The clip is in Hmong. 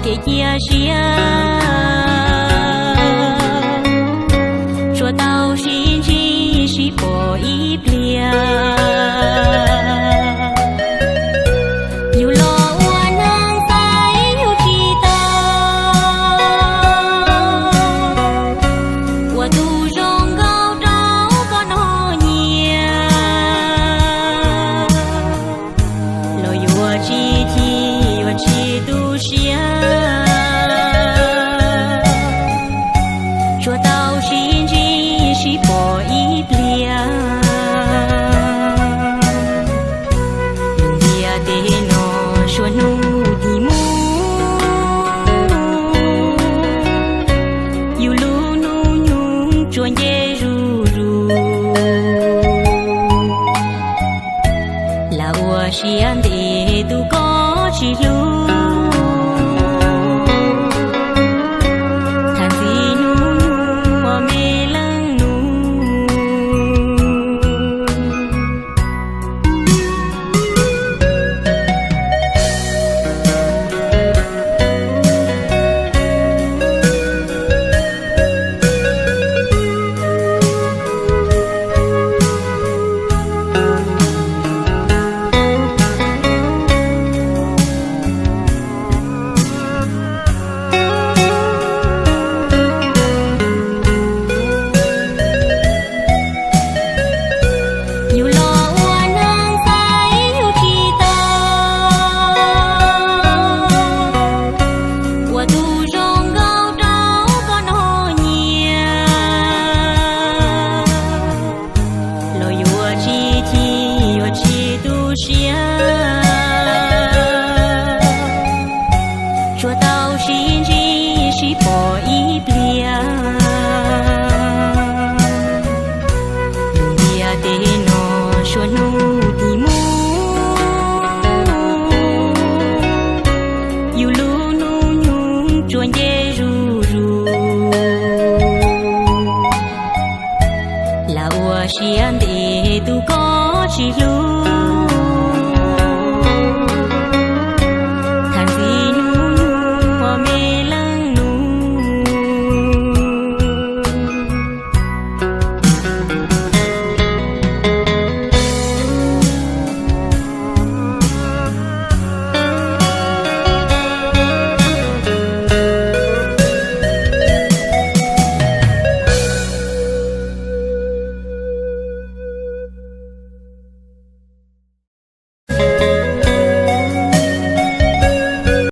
Kev cia siab tsuas tau sib ntsib sib pom ib pliag. Yus los ua neeg xaiv yus tsis tau, ua tus zoo nkauj rau koj noj nyiaj. Los yuav tsis chim yuav tsis tu siab, tsuas tau sib ntsib sib pom ib pliag. Lub ntiaj teb no suav hnub tig mus, yus lub hnub nyoog tsuas nce zuj zus. Lam ua siab ntev tus koj tsis hlub, thaum ntxiv hnub nyoog ua me leej nus. Yus los ua neeg xaiv yus tsis tau, ua tus zoo nkauj rau koj noj nyiaj. Los yuav tsis chim yuav tsis tu siab, tsuas tau sib ntsib sib pom ib pliag. Lub ntiaj teb